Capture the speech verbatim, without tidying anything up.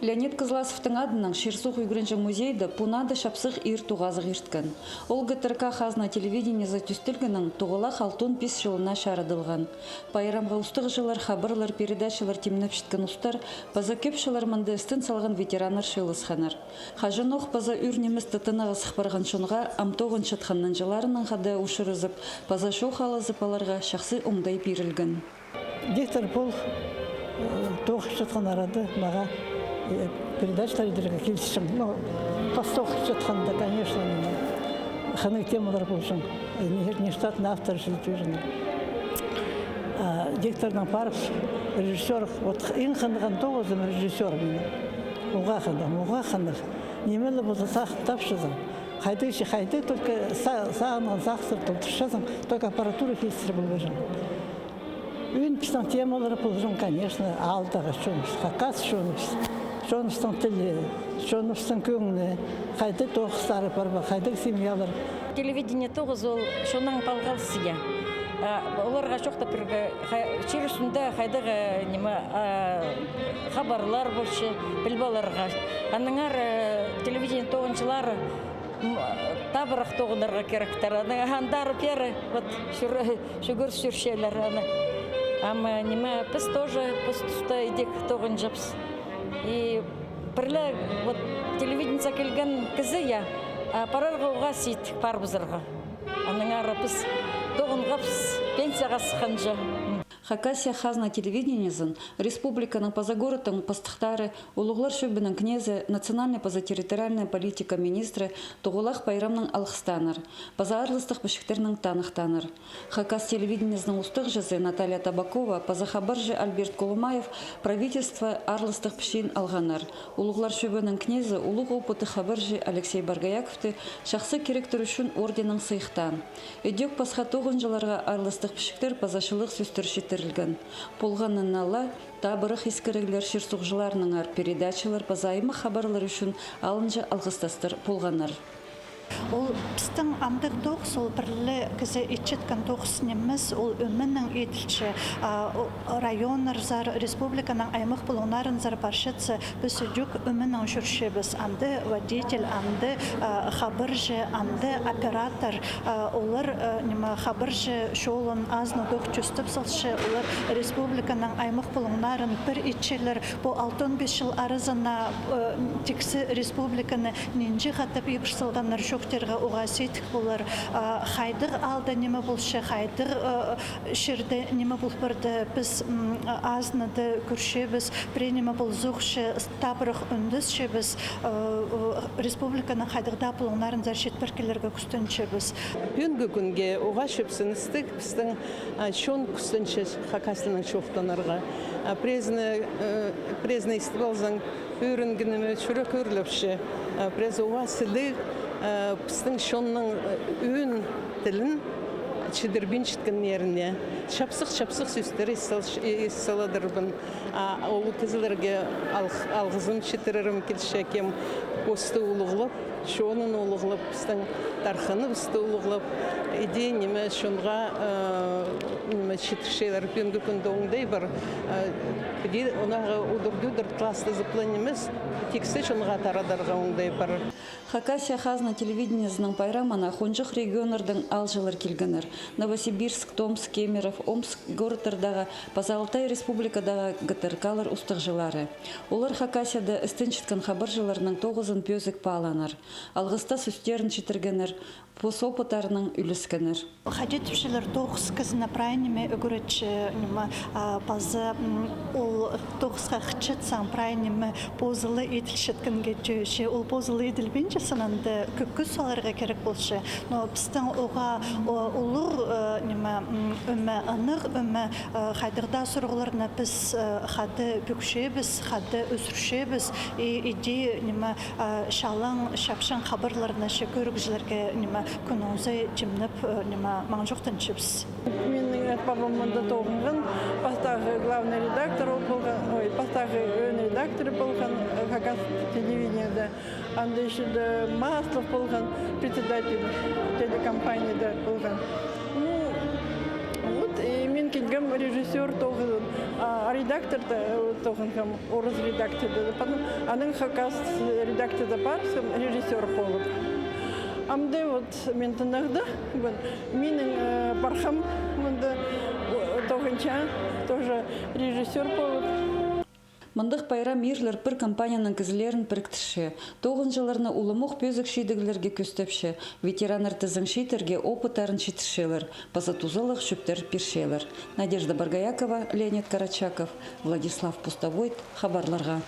Леонид Кызласовтың адынаң чир-суғ ӱгренҷең музейде пу наада чапсых ир тоғазығ ирткен. Ол Г Т Р К «Хазна» телевидениезі тӧстелгеннең тоғалах алтон пис чылына чарыдылған. Пайрамға устағҷылар, хабарлар, передачалар тимнепчеткен устар паза кӧп чыллар мында істен салған ветераннар чыылысханнар. Хаҷанох паза ӱр ниместе тынағ сых парған чонға ам тоғынчатхан нанҷыларынаң хада учуразып, паза чоох алызып аларға чахсы оңдай пирілген. Диктор пол, э, тоғынчатхан арада мағаа, э, передачалар идерге килісчең. Ну, пас тоғынчатханда, конечно, ниме, хынығ темалар полҷаң. Э, не-, нештатный автор чіли тӧрінің. А дикторнаң парып, режиссёр, вот, иң хынған тоғызым режиссёр минің. Уғаа хынған, уғаа хынған. Ниме ле полза, сағын тапчазың. Хайдағ чи, хайдағ только са-, сағынған сағыстар толдырчазың, только аппаратура хистіре полбаҷаң. Ӱн пістің темалар полҷаң, конечно, аалдағы чоныбыс, хакас чоныбыс. Чоныбыстың тілі, чоныбыстың кӧңні, хайдағ тоғыстары пар ба, хайдағ семьялар. Телевидение тоғызы ол чонның палғалысы, я. А, оларға чоохтап пирерге, ха-, чир ӱстӱнде хайдағ, э, ниме, а, хабарлар полча, піліп аларға. Аннаңар, э, телевидение тоғынҷылары, м, табырах тоғынарға киректер. Аны андар пеер, вот, чӱр-, чӱгӱр чӧрчелер аны. Ам, э, ниме, піс тоже піс туста идӧк тоғынҷабыс. И пірле, вот, телевидениезер килген кізі, я, а, парарға уғаа сидік парыбызарға. Аннаңар піс тоғынғабыс, пенсияға сыхханҷа. Хакасия «Хазна» телевидениезін республиканың паза городтың пастыхтары, улуғлар чӧбінің кнезі, национальнай паза территориальнай политика министрі тоғалах пайрамнаң алғыстааннар, паза аарластығ пічіктернең таныхтааннар. Хакас телевидениезінің устағҷызы Наталья Табакова паза хабарҷы Альберт Колумаев правительство аарластығ пічиин алғаннар. Улуғлар чӧбінің кнезі улуғ опыттығ хабарҷы Алексей Боргояковты «Чахсы киректер ӱчӱн» орденнең сыйыхтаан. Идӧк пасха тоғынҷыларға аарластығ пічіктер паза чылығ сӧстер читірілген. Полғанына ла, табырах искіріглер чир-суғҷыларынаңар, передачалар паза аймах хабарлар ӱчӱн алынҷа алғыстастар полғаннар. Ол пістің андағ тоғыс, ол пірле кізі итчеткен тоғыс нимес, ол ӧменең иділче, а, о-, районнарзар, республиканың аймах пулуңнарынзар парчатса, піс идӧк ӧменең чӧрчебіс. Анда водитель, анда, а, хабарҷы, анда оператор, а, олар, а, ниме, хабарҷы чолын азынадох тӧстеп салча, олар республиканың аймах пулуңнарын пір итчелер, пу алтон пис чыл аразына, э, тиксі республиканы нинҷе хатап ибіре салғаннар чоохтирға уғаа сидік полар. А, хайдағ аалда ниме полча, хайдағ, э, чирде ниме пол парды, піс, м, азынада кӧрчебіс, пірее ниме ползухча, с-, табырах ӱндесчебіс, э, э, республиканың хайдағ даа пулуңнарынзар читпіргілерге кӱстенчебіс. Пӱӱнгі кӱнге уғаа чӧпсіністіг пістің, а, чон кӱстенче хакас тілінең чоохтанарға. А, пірезін, э, пірезін истіп алзаң, ӧрінгенім, чӱрек ӧрлепче. А, пірезі уғаа сіліг, а, пістің чонның, э, ӧӧн тілін чідірбинчеткеннеріне. Чапсых, чапсых сӧстер ис сал-, ис саладырбын. А ол кізілерге алғ-, алғызым читірерім килче, кем посты улуғлап, чонын улуғлап, пістің тархыныбысты улуғлап, иди ниме чонға, э, ниме читірчелер. Пӱӱнгі кӱнде оңдай пар, э, піди, онағы удур-тӧдір тластазып ла нимес, тиксі чонға тарадарға оңдай пар. Хакасия «Хазна» телевидениезінің пайрамына хонҷых регионнардаң аалҷылар килгеннер: Новосибирск, Томск, Кемерово, Омск городтардағы паза Алтай Республикадағы Г Т Р К-лар устағҷылары. Олар Хакасияда істенчеткен хабарҷыларның тоғызын пӧзік паалааннар, алғыстас сӧстерін читіргеннер, пос опыттарынаң ӱлескеннер. Хайди тіпчелер, тоғыс кізіні прай ниме ӱгретче, ниме, а, паза, м, ол тоғысха хынчатсаң, прай ниме позы ла иділчеткенге тӧӧйче. Ол позы ла иділбинче, сынында кӧп кӱс саларға кирек полча. Но пістің уғаа, о, улуғ, э, ниме, м, ӧме, ынағ ӧме, э, хайдағ даа сурығларны піс, э, хада пӧкчебіс, хада ӧсірчебіс, и иди, ниме, а, чалаң чапчаң хабарларны че кӧрігҷілерге, ниме, кӱннің сай тимнеп, э, ниме, маңҷохтанчабыс. Минің ат-пабам мында тоғынған, пастағы главный редактор ол полған, ой, пастағы ӧӧн редактор полған, э, Хакас телевидениеде. Анда ещё да Маслов полған, председатель телекомпанияда полған. Ну, вот, и мин Килгем режиссёр тоғын, а, редактор да, э, тоғынғам, орыс редактор да, потом анаң хакас редактор да парыбысхам режиссёр полып. Амды вот мин тынағда, вот, минің, э, пархам мында, о, тоғынча, тоже режиссёр полып. Мындағ пайрам иирлер пір компанияның кізілерін піріктірче, тоғынҷыларны уламох пӧзік чидіглерге кӧстепче, ветераннар тізең чииттерге опыттарын читірчелер, паза тузалығ чӧптер пирчелер. Надежда Боргоякова, Леонид Карачаков, Владислав Пустовойт, хабарларға.